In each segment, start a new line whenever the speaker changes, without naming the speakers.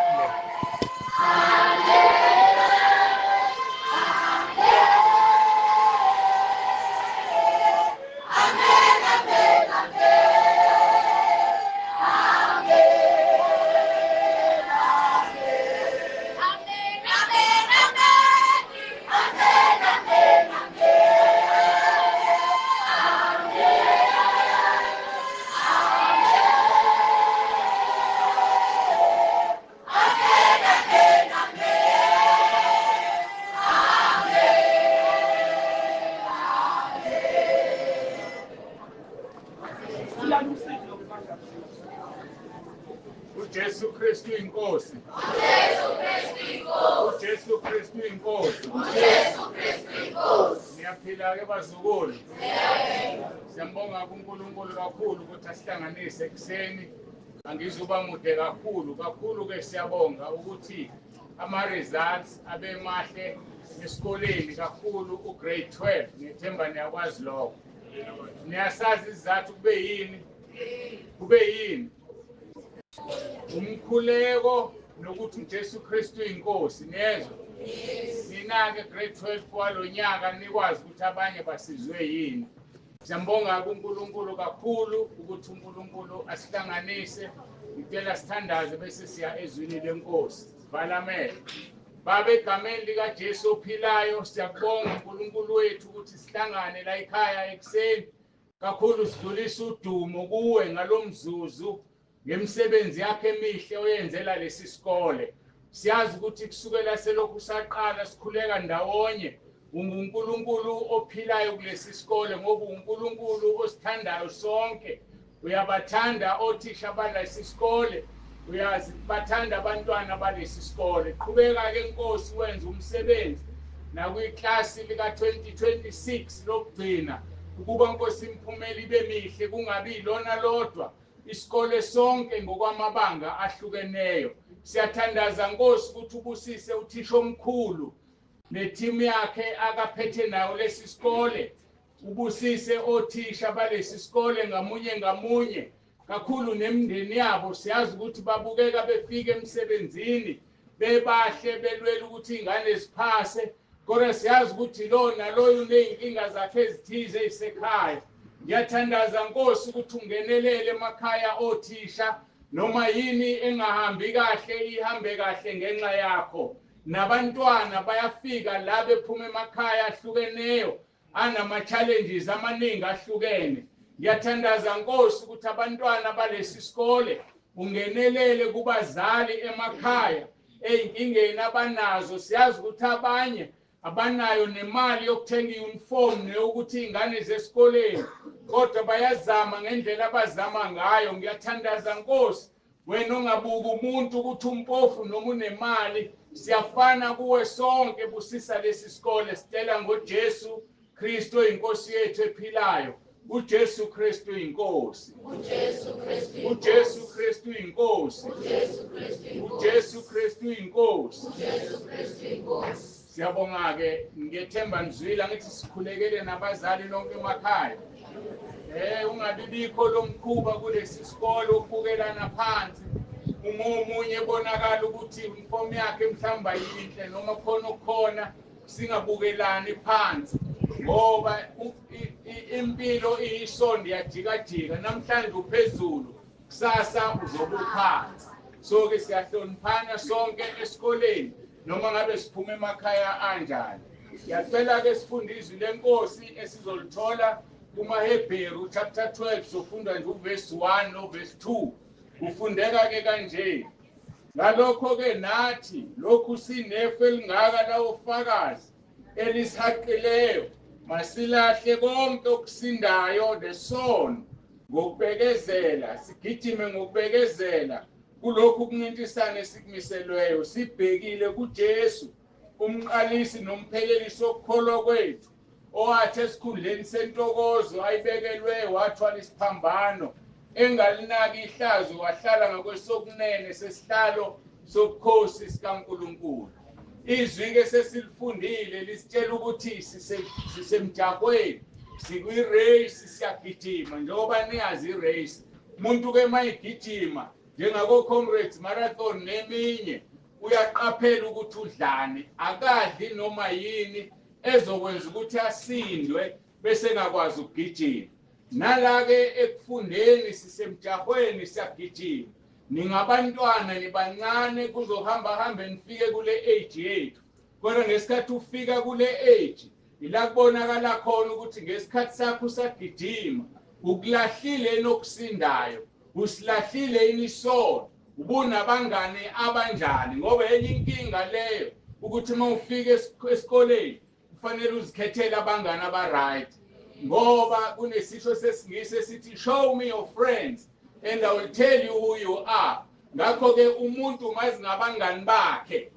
Le. UJesu Kristu inkosi.
uJesu Kristu inkosi.
UJesu Kristu inkosi.
uJesu Kristu inkosi.
Niyaphila ke bazukulu. Siyambonga kuNkulunkulu kakhulu ukuthi asihlanganise ekuseni. Angizuba mude kakhulu kakhulu ke, siyabonga ukuthi ama results abe mahle esikoleni kakhulu ugrade 12. Ngithemba niyakwazi lokho. Niyasazi isizathu kube yini? Kube yini? Umkhuleko nokuthi uJesu Kristu inkosi. Niyezwa? Nina-ke grade 12 walo nyaka nikwazi ukuthi abanye basizwe yini. Siyambonga kuNkulunkulu kakhulu ukuthi uNkulunkulu asihlanganise. Ngicela sithandaze bese siya ezwini lenkosi. Vala amehlo. Baba, egameni likaJesu ophilayo, siyakubonga uNkulunkulu wethu ukuthi sihlangane la ekhaya ekuseni. Kakhulu sidlulisa udumo kuwe ngalomzuzu ngemisebenzi yakhe emihle oyenzela lesi sikole. Siyazi ukuthi kusukela selokhu saqala sikhuleka ndawonye, unguNkulunkulu ophilayo kulesi sikole, ngoba uNkulunkulu osithandayo sonke. Uyabathanda othisha balesi sikole, uyazi bathanda abantwana balesi sikole. Qhubeka ke Nkosi wenze umsebenzi nakwiklasi lika 2026 lokugcina, ukuba Nkosi imiphumela ibe mihle, kungabi ilona lodwa, isikole sonke ngokwamabanga ahlukeneyo. Siyathandaza Nkosi ukuthi ubusise uthisha omkhulu nethimu yakhe akaphethe nayo lesi sikole, ubusise othisha balesi sikole ngamunye ngamunye, kakhulu nemindeni yabo. Siyazi ukuthi babukeka befika emsebenzini bebahle, belwela ukuthi ingane ziphase, kodwa siyazi ukuthi lo naloyo uney'nkinga zakhe ezithize ezisekhaya. Ngiyathandaza Nkosi ukuthi ungenelele emakhaya othisha, noma yini engahambi kahle ihambe kahle ngenxa yakho. Nabantwana bayafika la bephuma emakhaya ahlukeneyo anama-challenges amaningi ahlukene. Ngiyathandaza Nkosi ukuthi abantwana balesi sikole ungenelele kubazali emakhaya ey'nkingeni abanazo. Siyazi ukuthi abanye abanayo nemali yokuthenga i-uniform neyokuthi iy'ngane zesikoleni, kodwa bayazama ngendlela abazama ngayo. Ngiyathandaza Nkosi, wena ongabuki umuntu ukuthi umpofu noma unemali, siyafana kuwe sonke. Busisa lesi sikole, sicela ngoJesu Kristu inkosi yethu ephilayo. uJesu Kristu inkosi.
uJesu Kristu.
uJesu Kristu inkosi.
uJesu Kristu inkosi.
uJesu Kristu inkosi.
uJesu Kristu inkosi.
Siyabonga ke, ngiyethemba nizwile ngithi sikhulekele nabazali lonke emakhaya. Ungabibikho lomkhuba kulesi sikole ukubukelana phansi. Uma omunye ebonakala ukuthi uniform yakhe mhlawumbe ayinhle noma khona okukhona, singabukelani phansi, ngoba impilo iyisondo, iyajikajika. Namhlanje uphezulu, kusasa uzobe uphansi. So ke siyahloniphana sonke esikoleni noma ngabe siphuma emakhaya anjani. Ngiyacela ke sifunde izwi lenkosi esizolithola kumaHebheru chapter 12, sofunda nje uverse 1 no verse 2. Kufundeka ke kanje: ngalokho ke nathi lokhu sinefu elingaka lawofakazi elisihaqileyo, masilahle konke okusindayo nesono ngokubekezela, sigijime ngokubekezela kulokhu kuncintisana esikumiselweyo, sibhekile kuJesu umqalisi nomphelelisi wokukholwa kwethu, owathi esikhundleni sentokozo ayibekelwe wathwala isiphambano, engalinaki ihlazo, wahlala ngakwesokunene sesihlalo sobukhosi sikaNkulunkulu. Izwi ke sesilifundile lisitshela ukuthi sisemjahweni, sikwi-race, siyagijima. Njengoba niyazi i-race, umuntu ke mayigijima Njengako Comrades Marathon neminye, uyaqaphela ukuthi udlani, akadli noma yini ezokwenza ukuthi asindwe bese engakwazi ukugijima. Nala-ke ekufundeni sisemjahweni, siyagijima. Ningabantwana, nibancane, kuzohamba hambe nifike kule age yethu. Kodwa ngesikhathi ufika kule age, ila kubonakala khona ukuthi ngesikhathi sakho usagijima ukulahlile nokusindayo, usilahlile yini isono, ubunabangane abanjani. Ngoba enye inkinga leyo ukuthi uma ufika esikoleni kufanele uzikhethele abangani aba-right, ngoba kunesisho sesiNgisi esithi, "Show me your friends and I will tell you who you are." Ngakho-ke umuntu mazi ngabangani bakhe.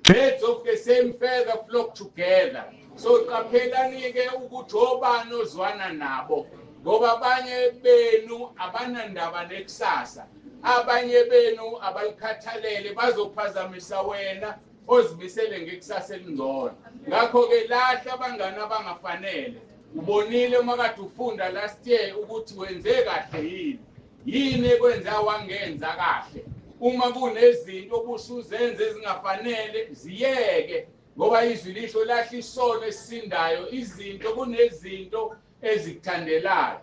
Birds of the same feather flock together. So qaphelani-ke ukuthi obani ozwana nabo, ngoba abanye benu abanandaba nekusasa, abanye benu abalikhathalele, bazophazamisa wena ozimisele ngekusasa elingcono. Ngakho-ke lahla abangani abangafanele. Ubonile uma kade ufunda last year ukuthi wenze kahle yini, yini ekwenza wangenza kahle. Uma kunezinto obusuzenza ezingafanele, ziyeke, ngoba izwi lisho, lahla isono esisindayo. Izinto, kunezinto ezikuthandelayo.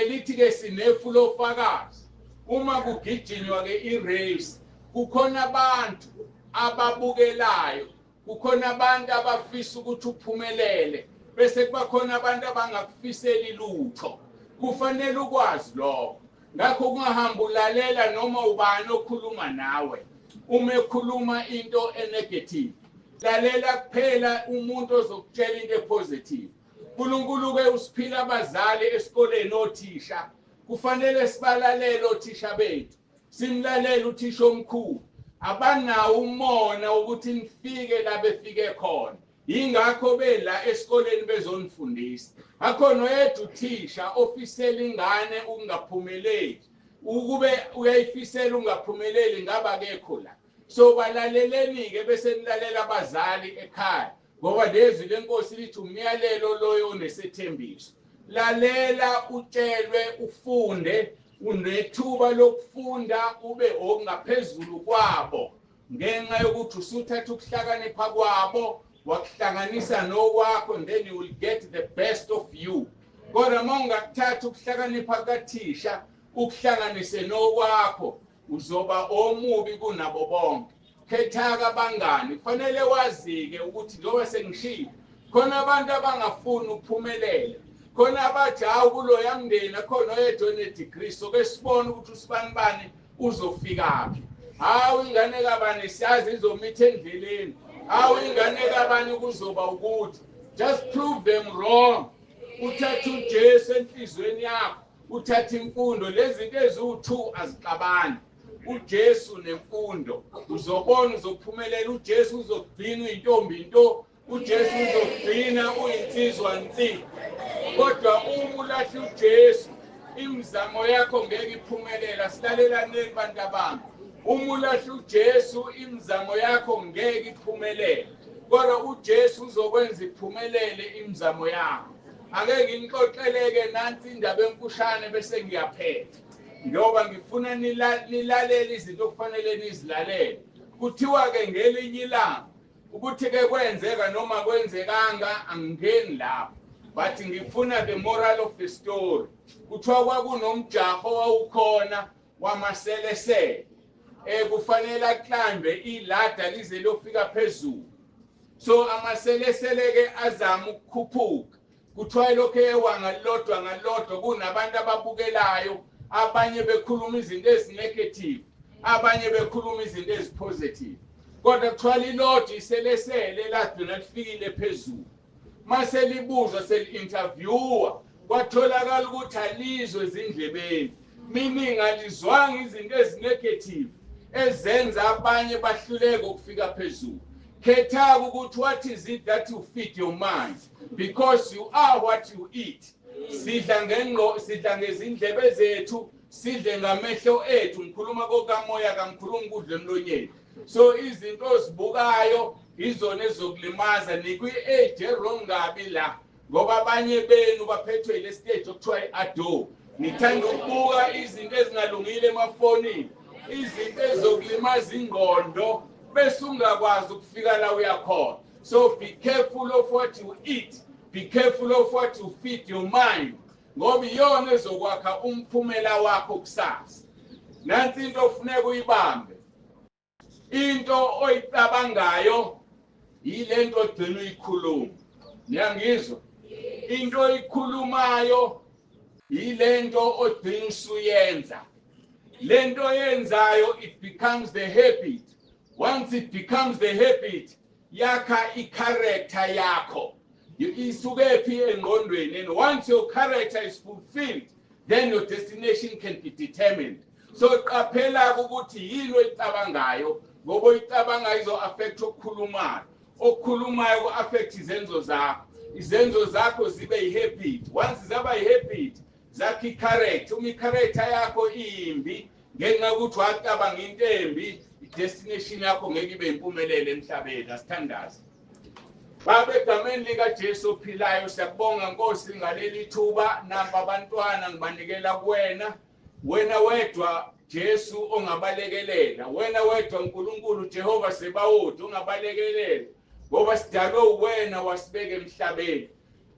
Lithi ke sinefu lofakazi. Uma kugijinywa ke i-race, kukhona abantu ababukelayo, kukhona abantu abafisa ukuthi uphumelele, bese kuba khona abantu abangakufiseli lutho. Kufanele ukwazi lokho. Ngakho kungahamba ulalela noma ubani okhuluma nawe uma ekhuluma into e-negative. Lalela kuphela umuntu ozokutshela into e-positive. uNkulunkulu-ke usiphila abazali esikoleni, othisha. Kufanele sibalalele othisha bethu, simlalele uthisha omkhulu. Abanawo umona ukuthi nifike la befike khona, yingakho bela esikoleni bezonifundisa. Akhona oyedwa uthisha ofisela ingane ukungaphumeleli. Ukube uyayifisela ungaphumeleli, ngaba akekho la. So balaleleni-ke, bese nilalela abazali ekhaya, ngoba lezwi lenkosi lithi umyalelo loyo onesethembiso. Lalela, utshelwe, ufunde. Unethuba lokufunda ube okungaphezulu kwabo, ngenxa yokuthi usuthatha ukuhlakanipha kwabo wakuhlanganisa nokwakho, then you will get the best of you. Kodwa uma ungakuthatha ukuhlakanipha kathisha ukuhlanganise nokwakho, uzoba omubi kunabo bonke. Khethaka abangani. Kufanele wazi-ke ukuthi, njengoba sengishilo, khona abantu abangafuni ukuphumelela, khona abathi, "Hawu, kuloya mndeni akhona oyedwa one-degree, so ke sibone ukuthi usibanibani uzofikaphi. Hawu, ingane kabani siyazi izomitha endleleni. Hawu, ingane kabani kuzoba ukuthi." Just prove them wrong. Uthathe uJesu enhliziyweni yakho, uthathe imfundo. Lezi zinto eziwu-two azixabani, uJesu nemfundo. Uzobona, uzophumelela. UJesu uzokugcina uyintombi into, uJesu uzokugcina uyinsizwa nsi. Kodwa uma ulahla uJesu, imizamo yakho ngeke iphumelela. Silalelaneni, bantu abami. Uma ulahla uJesu, imizamo yakho ngeke iphumelele, kodwa uJesu uzokwenza iphumelele imizamo yakho. Ake nginixoxeleke nansi indaba emfushane bese ngiyaphetha, ngoba ngifuna nilalele izinto okufanele nizilalele. Kuthiwa-ke ngelinye ilanga, ukuthi-ke kwenzeka noma kwenzekanga angingeni lapho, but ngifuna the moral of the story. Kuthiwa kwakunomjaho wawukhona wamaselesele, kufanele aklambe i-ladder lize liyofika phezulu. So amaselesele-ke azama ukukhuphuka. Kuthiwa lokhu ewa ngalilodwa ngalilodwa, kunabantu ababukelayo, abanye bekhuluma izinto ezi-negative, abanye bekhuluma izinto ezi-positive. Kodwa kuthiwa lilodwa iselesele lagcina lifikile phezulu. Mase libuzwa, seli-interviewa, kwatholakala ukuthi alizwe ezindlebeni, meaning alizwanga izinto ezi-negative ezenza abanye bahluleke ukufika phezulu. Khetha ukuthi what is it that you feed your mind, because you are what you eat. Sidla ngengqo, sidla ngezindlebe zethu, sidle ngamehlo ethu. Ngikhuluma kokamoya, kangikhulumi ukudla emlonyeni. So izinto ozibukayo izona ezizokulimaza. Nikwi-age e-wrong kabi la, ngoba abanye benu baphethwe ile stage okuthiwa i-ado. Nithanda ukubuka izinto ezingalungile emafonini. izinto ezokulimaza ingqondo bese ungakwazi ukufika la uyakhona. So be careful of what you eat, be careful of what you feed your mind, ngoba iyona ezokwakha umphumela wakho kusasa. Nansi into ofuneka uyibambe, into oyicabangayo yilento ogcina uyikhuluma. Niyangizwa? Into oyikhulumayo yilento ogcina usuyenza. Lento oyenzayo, it becomes the habit. Once it becomes the habit, yakha i-character yakho. Isuke phi engqondweni? And once your character is fulfilled, then your destination can be determined. So qaphela ukuthi yini oyicabangayo, ngoba oyicabangayo izo-affect okukhulumayo, okukhulumayo ku-affect izenzo zakho, izenzo zakho zibe yi-habit. Once zaba yi-habit, zakho i-character. Uma i-character yakho iyimbi ngenxa yokuthi wacabanga into embi, i-destination yakho ngeke ibe impumelelo emhlabeni. Asithandaze. Baba, egameni likaJesu ophilayo, siyakubonga Nkosi ngaleli thuba. Nampa abantwana ngibanikela kuwena, wena wedwa Jesu ongabalekelela, wena wedwa uNkulunkulu Jehova Sebawoti ongabalekelela, ngoba sidalwe uwena wasibeka emhlabeni.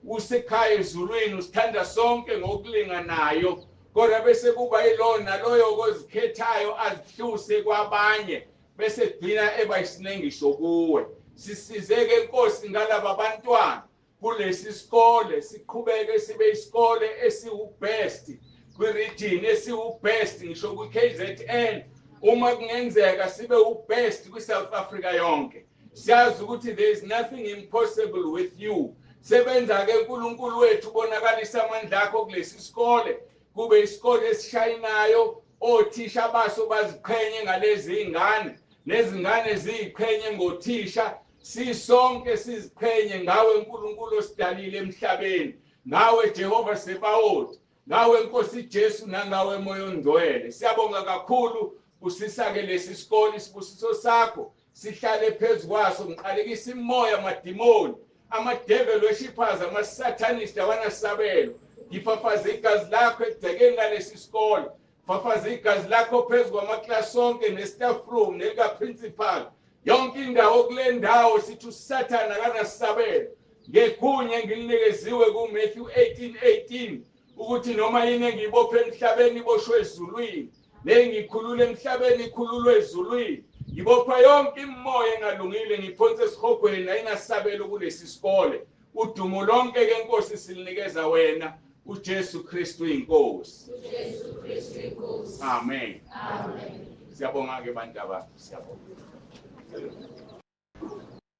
Usekhaya ezulwini usithanda sonke ngokulinganayo, kodwa bese kuba yilona loyo kozikhethayo azihluse kwabanye, bese gcina eba isinengiso kuwe. Sisizeke Nkosi ngalaba abantwana kulesi sikole, siqhubeke sibe isikole esiwu-best kwi-region, esiwu-best ngisho kwi-KZN, uma kungenzeka sibe u-best kwi-South Africa yonke. Siyazi ukuthi there is nothing impossible with you. Sebenza-ke uNkulunkulu wethu, ubonakalisa amandla akho kulesi sikole, kube isikole esishayinayo, othisha baso baziqhenye ngalezi iy'ngane, nezingane ziyiqhenye ngothisha, sisonke siziqhenye ngawe uNkulunkulu osidalile emhlabeni, ngawe Jehova Sebawoti, ngawe Nkosi Jesu, nangawe Moya oNgcwele. Siyabonga kakhulu, busisa-ke lesi sikole, isibusiso sakho sihlale phezu kwaso. Ngiqalekisa imoya, amadimoni, ama-devil worshippers, ama-satanist awanasabelo. Ngifafaze igazi lakho egcekeni lalesi sikole, fafaza igazi lakho phezu kwamaklasi onke ne-staff room nelika-principal, yonke indawo kule ndawo. Sithi usathane akanasabelo. Ngegunya engilinikeziwe ku-Matthew 18:18 ukuthi noma yini engiyibophe emhlabeni iboshwe ezulwini, nengikhulule emhlabeni ikhululwe ezulwini. Ngibopha yonke imimoya engalungile, ngiphonse esihogweni, ayinasabelo kulesi sikole. Udumo lonke ke Nkosi silinikeza wena, uJesu Kristu inkosi.
uJesu Kristu inkosi.
Amen.
Amen.
Siyabonga ke bantu abami, siyabonga.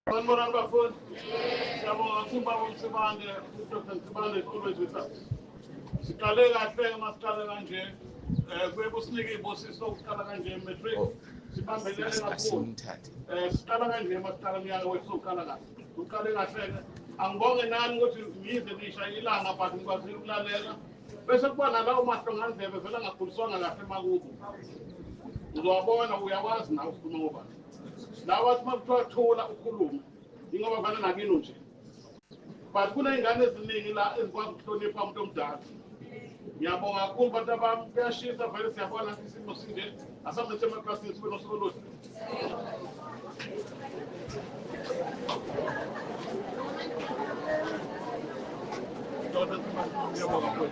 Sanibonani bafundi. Siyabonga kubaba uMsibande, uDr. Msibande is always with us. Siqale kahle uma siqale kanje. Kuye kusinike izibusiso ukuqala kanje matric. Sibambelele kakhulu. Siqala kanje uma siqala umnyaka wethu soqala kahle. Uqale kahle ke. Angibonge nani ukuthi ngize nisha ilanga, but ngikwazile ukulalela. Bese kuba nalawo mahlongandlebe vele angakhuliswanga kahle emakubo. Uzowabona, uyakwazi nawe ukukhuluma ngoba lawa athi uma kuthiwa thula ukhulume, ingoba vele nakini nje. But kuney'ngane eziningi la ezikwazi ukuhlonipha umuntu omdala. Ngiyabonga kakhulu bantu abami, kuyashisa vele, siyabona isimo sinje. Asambe emaklasini sibe nosuku oluhle. Ngiyabonga kakhulu.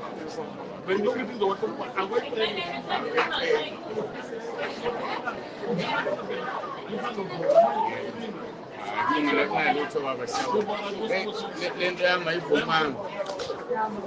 Bengilokhu ngizokwehla angikweqeli.
Kulungile, kunalutho baba, siyabonga. Le nto yami ayivumanga.